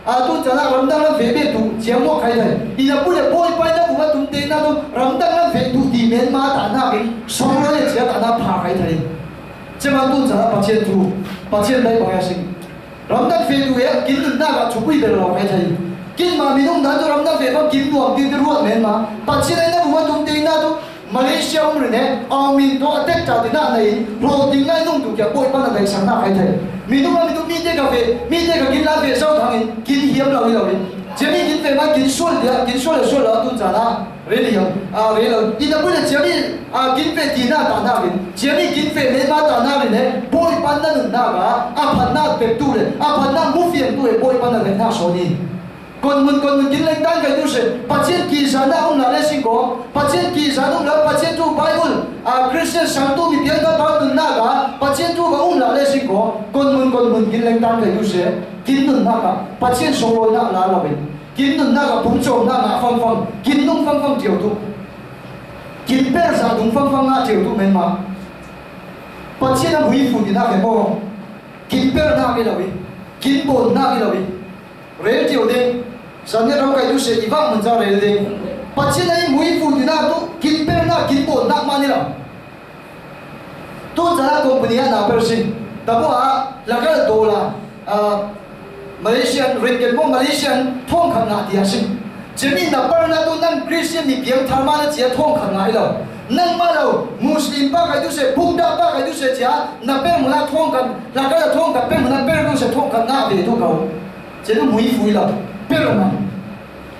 A tu ca na ram dang lam fe be tu. Cia mo kai thai. I na pu le boy pai na bu ma tum te na tu. Ram dang lam fe tu ti men ma ta na kin. Song lo le cia ta na pa kai thai. Cema tu ca na pa cien tu. Pa cien dai bang ya sing. Ram dang fe tu ya kin nun na ka chu pui be lo kai thai. Kin ma mi nung na tu ram dang fe bang kin nuam ti ti ruat men ma. Pa cien dai na bu ma tum te na tu. Malaysia um rin he, au min to a tek ta ti na nei, lo ding ngai nung tu kia poi pan a dai sang na kai thai. Mi nung a mi tu mi te ka fe, mi te ka kin la fe sau thang in, kin hiam lo i lo in. Jia mi kin fe ma kin sual dia, kin sual a sual lo tun cha na, re li hiam, a re lo. I na pui le jia mi, a kin fe ti na ta na rin, jia mi kin fe le ma ta na rin he, poi pan na nun na ka, a pan na pek tu le, a pan na mu fiang tu le, poi pan a dai na so ni. Kon mun, kon mun kin leng tan kai tu se. Pathian ki zan a um la le sing ko. Pathian ki zan um la, Pathian tu Bible. A Christian sang tu mi pian ta pa nun na ka. Pathian tu ba um la le sing ko. Kon mun, kon mun kin leng tan kai tu se. Kin nun na ka. Pathian song lo na la la ben. Kin nun na ka pum chom na na fang fang. Kin nung fang fang tiau tu. Kin per za dung fang fang na tiau tu men ma. Pathian a hui fu ti na ke mo. Kin per na ke la wi. Kin bon na ke la wi. Rel tiu ding. San ne rau kai tu se i vak mun cha rel ding. Pathian a i mui fu ti na tu, kin per na, kin bon na ma ni la. Tu cha na company a na per sin. Ta bu a, la ka do la. A, Malaysian ringgit mo Malaysian thong khat na ti a sin. Jemi na per na tu nang Christian ni piang thar ma na cia thong khat na i lo. Nang ma lo, Muslim pa kai tu se, Buddha pa kai tu se cia, na per mu na thong khat, la ka thong khat per mu na per tu se thong khat na ve tu kau. Cia tu mui fui lo, per ma.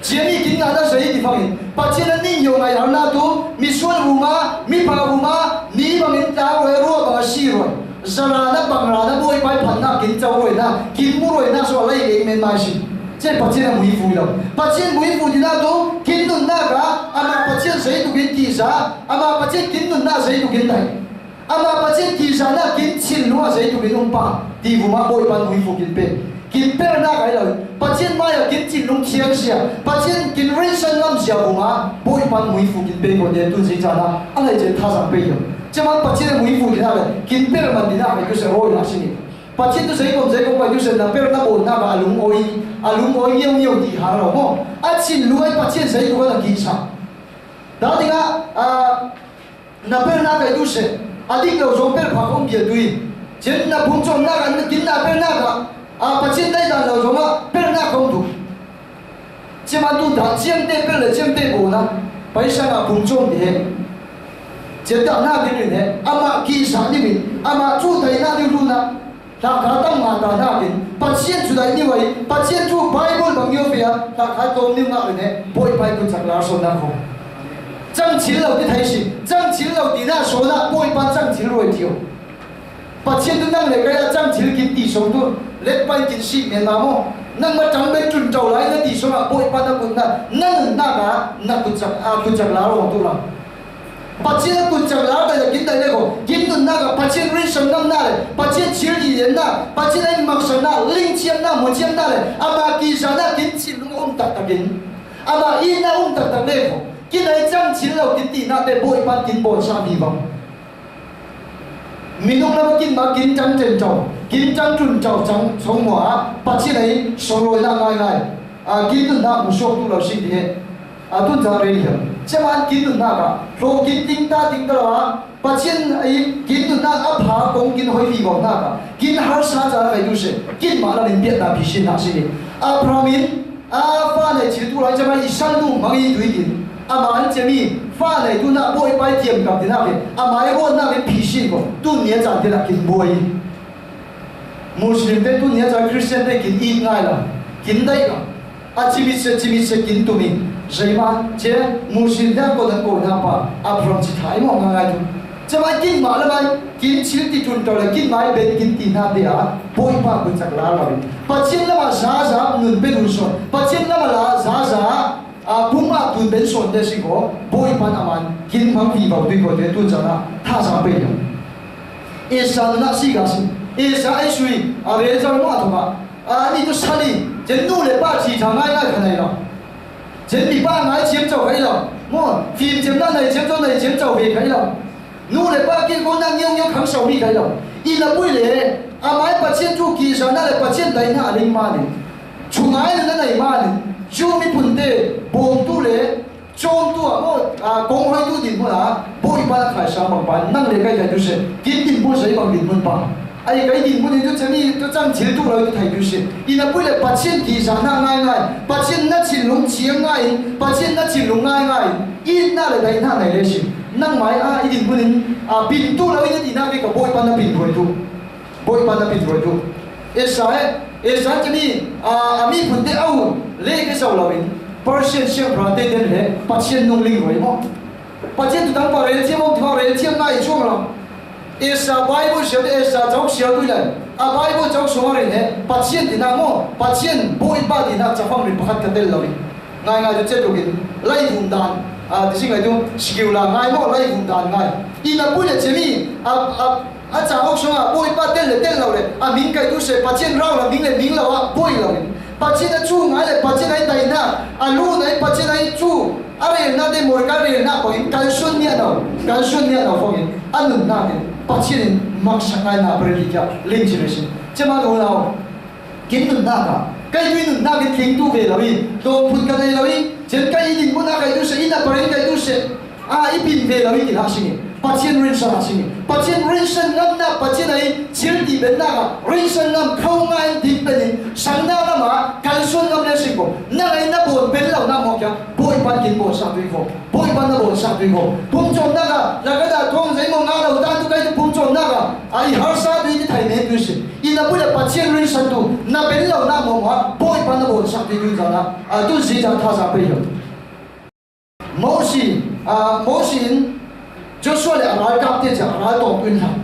Cia mi kin na da zai ti fangin, Pathian a ning yo ngai har na tu, mi sual bu ma, mi pa bu ma, ni bangin ta roi rua bang a si roi. Zara na bang ra na boi pai pan na kin chau roi na, kin mu roi na so lai le men mai si. Cun Pathian a muifu lo. Pathian muifu dihna tu kin nunnak ah amah Pathian zeituk in tihza, amah Pathian kin nunnak zeituk in daih. Amah Pathian tihzahnak kin thinlung ah zeituk in um pah ti vumah Bawipa muifu kin pe. Kin perhnak ai lo. Pathian mai ah kin thinlung thiang zia, Pathian kin rinsan ngam zia vumah Bawipa muifu kin pe ko te tun zei caan ah a lei cen thazang pe lo. Cuma Pathian a muifu dihna le kin perhman dihna ai tu se rawi la si ni. Pathian tu zeikom zeikom pai tu se na per na bawnnak ah a lungawi, a lungawi ngiau ngiau ti hang lo maw? A thinlung ai Pathian zeituk a na kisa. Dah dingah, ah, na pernak kai tu se, a dik lo zong per phak om bia tu i. Cin na phungcawmnak ah, kin na pernak ah, a, Pathian daihdan lo zong ah pernak om tu. Cima tu dah ciamte per le ciamte bona, paisa na phungcawm ni he. Ciamte na ding ni he, amah kisa ni min, amah cu daihnak ni luna. Hlakha tam nga ta nakin Pathian cu daih ni wai, Pathian cu Baibal bang ni fe a, hlakha tawm ni ngah le ne, Bawipa i kun cak lar sawn nak ko. Cang thil lo ti thai si, cang thil lo ti na sawn ah Bawipa cang thil ruai ti o. Pathian tu nang le kai a cang thil kin ti sawn tu, let pai kin si men ma maw. Nang ma tang ben tun tau lai na ti sawn ah Bawipa na kun na, na nun nak a, na kun cak, a kun cak lar ruang tu la. Pathian a kun cak lar daih le kin daih le ko, kin nunnak ah Pathian rinsan ngamnak le, Pathian thil i lennak, Pathian a in maksaknak, lingthiamnak, muciamnak le, amah kizahnak kin thinlung a um taktak in, amah itna um taktak le ko, kin ai cang thil lo kin tinak te Bawipa kin bawnsa mi bang. Minung lam kin ma kin tang ten tau, kin tang tun tau cang song mua, Pathian ai song rawinak ngaingai, a kin nunnak mu suak tu lo si ti he. A tun cang rei hiam. Cema an kin nunnak ah, hlawh kin ting ta ting ta lo ah, Pathian ai kin nunnak a pha kong kin hoi vivo nak ah, kin harsa ca kai tu se, kin mah lam in biatna phi sin nak si ni. Abraham in a fa nei thil tu lai cema i sal nu mang i tui din. Amah an cemi fa nei tu nak Bawipa i tiam kam ti nak in, amah i ruat nak in phi sin ko, tun nia cang ti nak kin buai. Muslim te tun nia cang Christian te kin it ngai lo, kin daih lo. A cimit se, cimit se kin tumi. Zeima, ce, Muslim te a ko na ko na pa, Abraham ci thai mawng ngai tu. Cemai kin mah lamai, kin thil ti tun tau le, kin mai ben kin ti na te a, Bawipa kun cak la lo. Pathian lamah zaza nun ben un sawn. Pathian lamah la zaza, a, pum a tun ben sawn te si ko, Bawipa a man, kin hmang vivo tui ko te tun cang a, tha za pe lo. Esa na si ga si. Esa ai sui, a rel zau mawh a thawk a. A, ni tu sali, cen nu le pa ci tha ngai ngai kha nei lo. Cen mi pa ngai ciam cau kha i lo. Maw, fim ciam na nei ciam cau nei ciam cau ve kha i lo. Nu le pa kilkawlnak ngiau ngiau khang sau mi kha i lo. I na pui le, a mai Pathian tu ki sa na le Pathian daihna a ling ma ni. Cu ngai le na nei ma ni. Cu miphun te, bawm tu le, Cawmtu ah maw, aa, kong hoitu dinhmun ah Bawipa na khaisa bang pa nang le kai kai tu se. Kin dinhmun zei bang dinhmun pa. Ai kai dinhmun in tu cami tu cang thil tu lo tu thai tu se. I na pui le Pathian ti sa na ngai ngai. Pathian na thinlung thiang ngai in. Pathian na thinlung ngai ngai in. Itna le daihna nei le si. Nang mai ah i dinhmun in, aa, pin tu lo i na ti na ke ka Bawipa na pin huai tu. Bawipa na pin ruai tu. Esa e, Esa cami, a, a miphun te au, le ke sau lo in, Persian siangpahrang te ten le, Pathian nung ling ruai maw. Pathian tu tang pa rel thiam maw, tu rel thiam ngai chuang lo. Esa Bible siam, Esa cau siam tu le, a Bible cau sung a rin he, Pathian ti na maw, Pathian Bawipa ti na cafang rin pakhat ka tel lo in. Ngai ngai tu chet tu in, lai vum dan, a, ti si ngai tu, sikiu la ngai maw, lai vum dan ngai. I na pui le cemi, a, a, A ca awk sungah Bawipa tel le tel lo le, a min kai tu se, Pathian rau le ming le ming lo ah buai lo in. Pathian a cu ngai le, Pathian a i daihna, a lu nai, Pathian a i cu, a relna te mawi ka relna pawh in, kan sun nia lo, kan sun nia lo fawng in, a nunnak in, Pathian in maksak ngai na pari kia, ling ci le sin. Cema lo lo. Kin nunnak ah, kai tu i nunnak in tling tu ve lo i, dawm phun ka nei lo i, cen kai i dinhmun a kai tu se, i na parin kai tu se, a i pin ve lo i ti hlah sing i, Pathian rinsan hlah sing i, Pathian rinsan ngamnak, Pathian a i thil ti bennak ah, rinsan ngam kho ngai in din ben in, sangnak lam ah, kalsuan ngam le sing ko, na lei na bawn ben lo nak maw kia, Bawipa kin bawn sa tui ko, Bawipa na bawn sa tui ko, pumcawmnak ah, na ka dah thawng zei maw nga lo ta tu kai tu pumcawmnak ah, a i harsa tui ti thai men tu si. I na pui le Pathian rinsan tu, na ben lo na mawmawh, Bawipa na bawn sak ti tu zan ah, a tu zi zan tha za pei lo. Mosi, a, Mosi in Joshua le a ralkap te cia a ral tawng tu in hlan.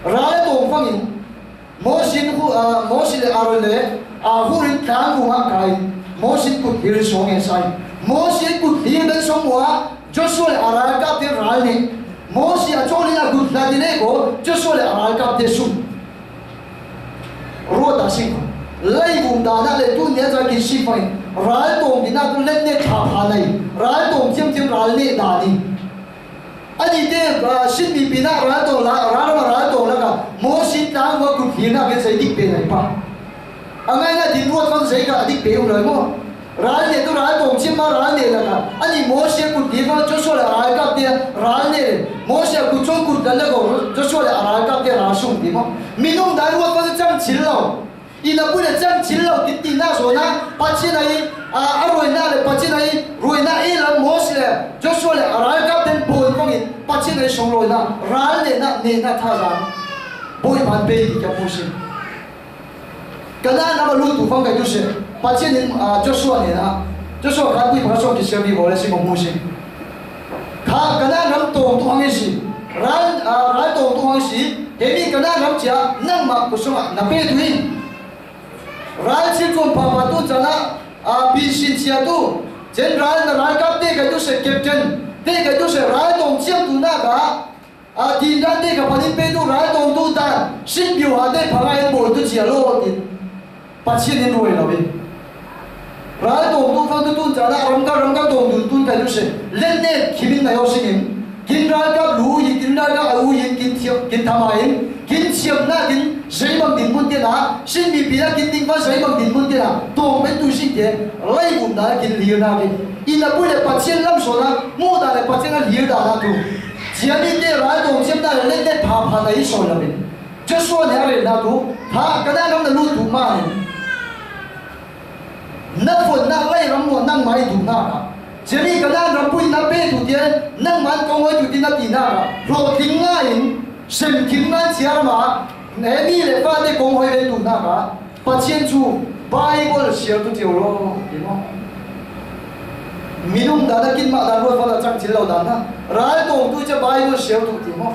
Ral a tawng fang in, Mosi in hu, a, Mosi le Aaron le A, Hur in tlang vungah kai, Mosi kut hlir in sawng e sai. Mosi kut hlir in sawng ua, Joshua le a ralkapte ral nih. Mosi a cawl in a kut hlat in e ko, Joshua le a ralkapte sung. Ruat a sing ko. Leivum dan a le tu nia ca kin sing fai. Ral tawng ding a tu let ne pha pha nei. Ral tawng thiam thiam ral ne dan in. Ani te, ah, sin mi pina ral tawng la, ral ma ral tawng la ka. Mosi tlang ua kut hlir na ke sai dik pe nai pa. A ngaina din ruat fang zei ka a dik pe um lai maw? Ral ne tu ral tawng cim ma ral ne la ka. Ani Mosi kut hlir fang Joshua le a ralkapte ral ne le. Mosi kut cawng kut dan la ko Joshua le a ralkapte ral sung ti maw? Minung dan ruat fang cang cil lo. Ina pui le cang cil lo kin ti na so na Pathian ai, a, a ruai na le Pathian ai ruai na e la Mosi le Joshua le a ralkapten bawl fangin Pathian ai song lo na ral ne na ne na tha zan. Bawi man pe ti ka pusin. Kanan ram a lut tu fang kai tu se. Pathian in, ah, Joshua hnenah, Joshua khat pui pakhat sawm kisiam mi bawl a si kong mu si. Kha Kanan ram tawng tu hang i si. Ral, ah, ral tawng tu hang i si. Hemi Kanan ram cia nangmah kosong ah na pe tu hi. Ral chil tuam pha pha tu cana, ah, pinsin cia tu. General na ralkap te kai tu se, captain te kai tu se, ral tawng ciam tu na ka. A, tin dan te ka panin pe tu ral tawng tu dan, sin biu ha te pha ngai bawl tu cia lo tin. Pathian in ruai lo in. Ral tawng tu fang tu tun cana ram ka ram ka tawng tu tun kai tu se. Len ne khimin ngai aw singin. Kin ral ka lu yin, kin ral ka a u yin, kin thiam, kin thama in. Kin thiam na kin zei bang din mun te na. Sin mi pi na kin ding fa zei bang din mun te na. Tawng pen tu sing te. Lai bum na kin lir na kin. Ina pui le Pathian lam so na. Mu da le Pathian a lir da na tu. Cia mi te ral tawng ciam na le len ne pha pha na i sawl lo in. Joshua nih a relna tu, kha Kanan ram na lut tu mah in. Na fon na lai ram maw nangmah i duhnak ah. Cia mi Kanan ram pui na pe tu tian, nangmah in kong hoi tu ti na tinak ah. Hlawhtling ngai in, sem thim ngai cia ram ah, ne mi le fate kong hoi ve duhnak ah. Pathian cu Bible siar tu tiu law, ti maw? Minung dan a kin mah dan ruat fal a cang cil lo dan na. Ral tawng tu cia Bible siar tu ti maw?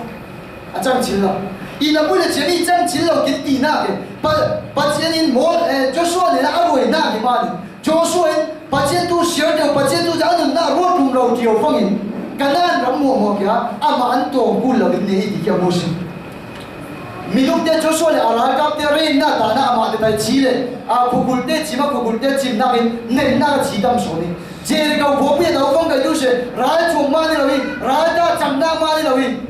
A cang cil lo. I na pui le cia mi cang cil lo kin tinak e. Pa-, Pathian in Mo-, eh, Joshua nih a ruainak hi mah nih. Joshua in Pathian tu siar tiu, Pathian tu cia a nunnak ruat rum lo tiu fangin. Kanan ram muahmuah kia, amah an tawng kul lo in ne i ti kia mu si. Minung te Joshua le a ralkap te rei na ta na amah te tai chi le, a khukul te chi ma khukul te chim nak in, nen na chi tam so ni. Jericho khua pui a dau fang kai tu se, ral chuang ma ni lo in, ral ta cham na ma ni lo in.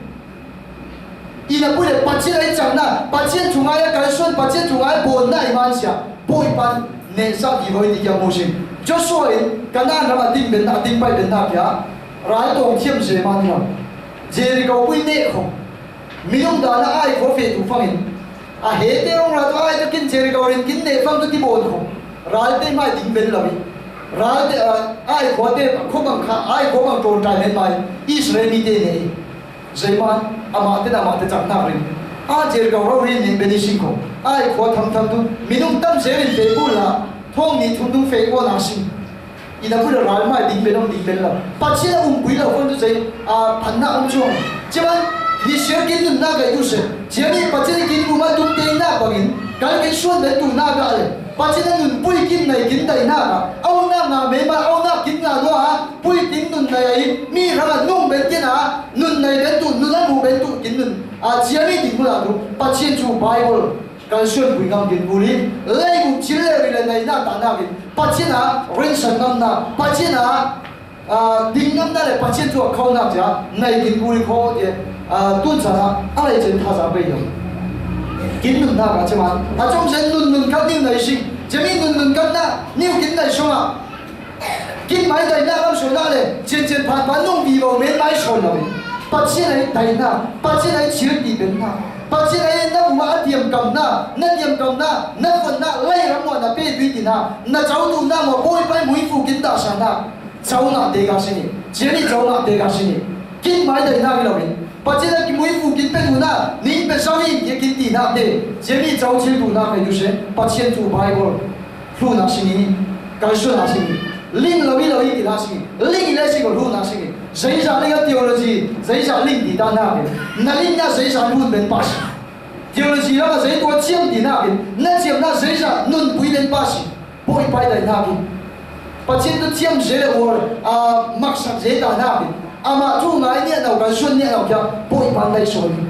I na pui le Pathian ai cham na, Pathian chunga ai kalsuan, Pathian chunga ai bawn na i man sia. Bawi pan, ne sa ki voi ni kia mu si. Joshua in, Kanan ram a ding ben na, a ding pai ben na kia, ral tawng thiam se ma ni lo. Jericho pui ne khong. Minung dan a ai khua feh tu fangin. A he te rong ral tu ai tu kin Jericho rin kin ne fang tu ti bawn khong. Ral te mai ding ben lo i. Ral te, ah, ai khua te khua bang kha, ai khua bang tawn tai men mai. Israel mi te ne i. Zeiman, amah te amah te caknak rin. A Jericho ro rin nin ben i sing khong. Ai khua tham tham tu. Minung tam se rin fe bu la. Thawng ni thum dung fe ko na sing. I na pui lo ral mai ding bel om ding bel lo. Pathian a um pui lo fon tu zei, a, phanna um chuang. Ciban, hi siar kin nunnak ai tu se. Ciami Pathian kin um a tum te na bangin, kal kin suan bel tu na ga le. Pathian a nun pui kin nai kin dai na ga. Au na nga me ma, au na kin nga no a, pui kin nun nai ai, mi rang a nung bel kin a, nun nai bel tu, nun a mu bel tu kin nun. A, ciami ding mu la tu, Pathian cu Bible. Kan suan pui ngam kin bul i, leibuk thil le ri le nai na ta na kin, Pathian a rinsan ngamna, Pathian a, a, ding ngamna le Pathian cu a kho na cia, nai kin bul i kho ti, a, tun sana, a lei cen tha za bei lo. Kin nun na ka cema, a cong sen nun nun kat niu nai sing, cemi nun nun kat na, niu kin nai song a, Kin mai daihnak lam sualnak le ciancian phan phan nung vivo men mai sual lo in. Pathian ai daihnak, Pathian ai chir ti bennak, Pathian ai na um a diamkamnak, na diamkamnak, na fonnak, lei ram maw na pe tui tinak, na co duhnak maw Bawipa ai muifu kin dahsanak, co ngah te ka si ni, ciami co ngah te ka si ni. Kin mai daihnak i lo in. Pathian a kimui fu kin pe duhnak, ning pe zo in tiah kin tinak te, ciami co thil duhnak hei tu seh, Pathian cu Bible, hluhnak sing i, kalsuannak sing i, ling lo i lo i tinak sing i, ling i le sing ko hluhnak sing i, zeizah ling a theology, zeizah ling ti tahnak i, na lingnak zeizah lut ben pah sing. Theology lam a zei tua ciam ti nak in, na ciamna zei zah nunpui den pa si. Bawipa i daih nak in. Pathian tu ciam zei le uar, a, maksak zei ta nak in. Amah thu ngai niah nau kan suan niah nau kia, Bawipa daih sawn in.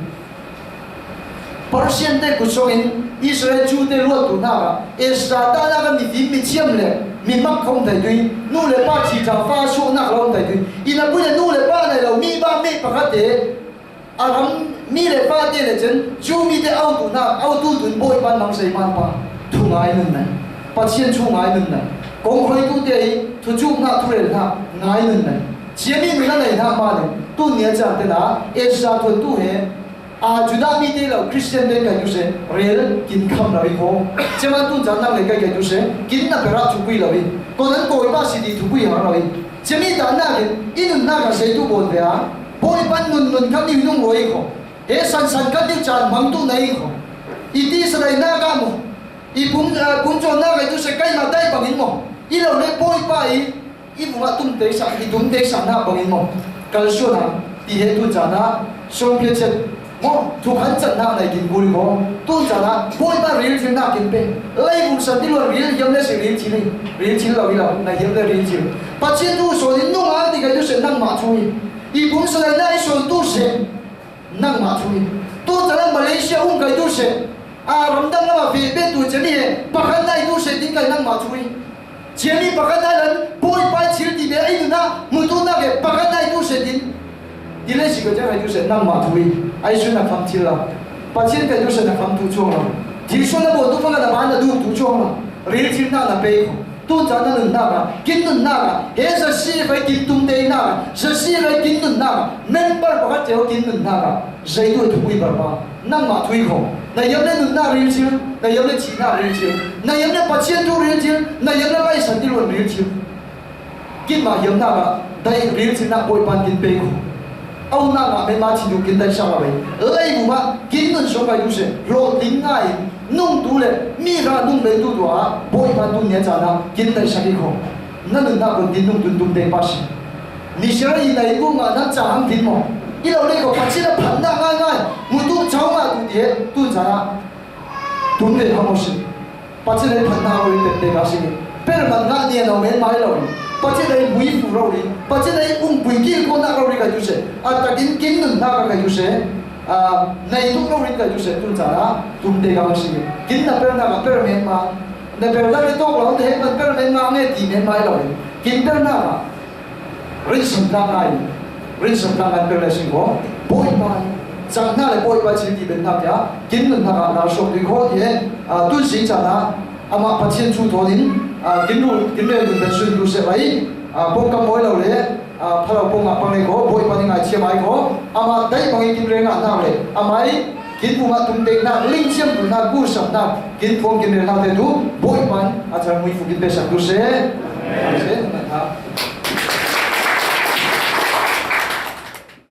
Persian te kut sawng in Israel Jew te luat tu nak a, Ezra ta nak a mi fim mi ciam le, mi mak khong thai tui, nu le pa ci ca fa suak nak lo thai tui. Ina pui le nu le pa nai lo, mi ba mi pakhat te, a ram mi le pa te le cen, Jew mi te au tu nak, au tu tun Bawipa nang sei man pa, thu ngai nun nai. Pathian thu ngai nun nai. Kong hoi tu te i, thu cuk nak, thu rel nak, ngai nun nai. Cia mi nun na nei nak ma le, tu nia cang te na, Ezra thuan tu he, a, Judah mi te lo, Christian te kai tu se, rel, kin kham lo i ko. Cia man tu cang nang le kai kai tu se, kin na pera thu pui lo i. Ko nan ko i ba si di thu pui ha lo i. Cia mi ta nak in, i nun nak a sei tu bon ve a. Bawipa nun nun kan i nung lo i ko. He san san kan i can mang tu na i ko. I ti sa dai nak a mo. I pum, a, pum cawm nak a i tu se kai ma dai bang in mo. I lo le Bawipa i, i vung a tum te sa, i tum te sa nak bang in mo. Kal suan a, ti he tu cang a, suan pia chet. Mo, thu khan cang nak na i kin gul mo. Tu cang a, Bawipa ril thil nak kin pe. Lai vung san ti luan ril hiam le si ril thil i. Ril thil lo i lo, na hiam le ril thil. Pathian tu sawn in nung a ti kai tu se nang ma thu i. I pum sa dai na i sawn tu se. Nangmah thu hi. Tu cang a Malaysia um kai tu se. A, ramdang lam a feh pe tu cia mi he. Pakhat nai tu se din kai nangmah thu hi. Cia mi pakhat nai lan Bawipa i thil ti be i nun a mutu nak e pakhat nai tu se din. Ti le si ko cia kai tu se nangmah thu hi. Ai su na kham thil la. Pathian kai tu se na kham tu chuang la. Thil suan na bo tu fang a na ba na du tu chuang la. Ril thil na na pe ko. Tu cang na nun nak a, kin nun nak a, he za si vai kin tum te nak a, za si vai kin nun nak a, member pakhat teu kin nun nak a, zei tu thu pui bar pa, nangmah thu i ko. Na yam le nun nak ril thil, na yam le chi nak ril thil, na yam le Pathian tu ril thil, na yam le lai san ti luan ril thil. Kin ma yam nak a, dai ril thil nak Bawipa kin pe ko. Au nak a, me ma chi du kin dai sa ma bai. Lai bu ma, kin nun so bai du se, lo ting ngai, Nung tu le mi ra nung bei tu tua Bawipa tu nia cang a kin dai sak i ko. Na nun na ko din nung tun tum te pa si. Missionary na i bu ma na cang hang din mo. I lo le ko Pathian a phat na ngai ngai. Mu tu chau ma tu ti he tu cang a. Tum le ha mo si. Pathian a phat na lo i te te ka si. Per man na nia no men mai lo. Pathian a mui fu lo ri. Pathian a um pui ki ko na lo ri ka tu se. A ta kin kin nun na ka ka tu se. A, nei tuk lo rin kai tu se tu cang a, tum te ka si. Kin na per na ka per men ma. Na per na le tok lo te he man per men ma nge ti men mai lo. Kin per na ka. Rin sim ta ngai. Rin sim ta ngai per le sing ko. Bawipa. Cang na le Bawipa chi ti ben na kya. Kin nun na ka na sok ti ko ti he. A, tu si cang a. Ama Pathian thu thawn in, a, kin ru, kin rel nun ben sun tu se bai. A, pawng kam mawi lo le. A, pha lo pawng a pang le ko, Bawipa ning ai chiam ai ko, ama dai pang i kin rel ngah nak le, ama i kin pum a tum te nak, ling chiam tu nak, gu sam nak, kin phuang kin rel nak te tu, Bawipa a char mui fu kin pe sak tu se. Se, na tha.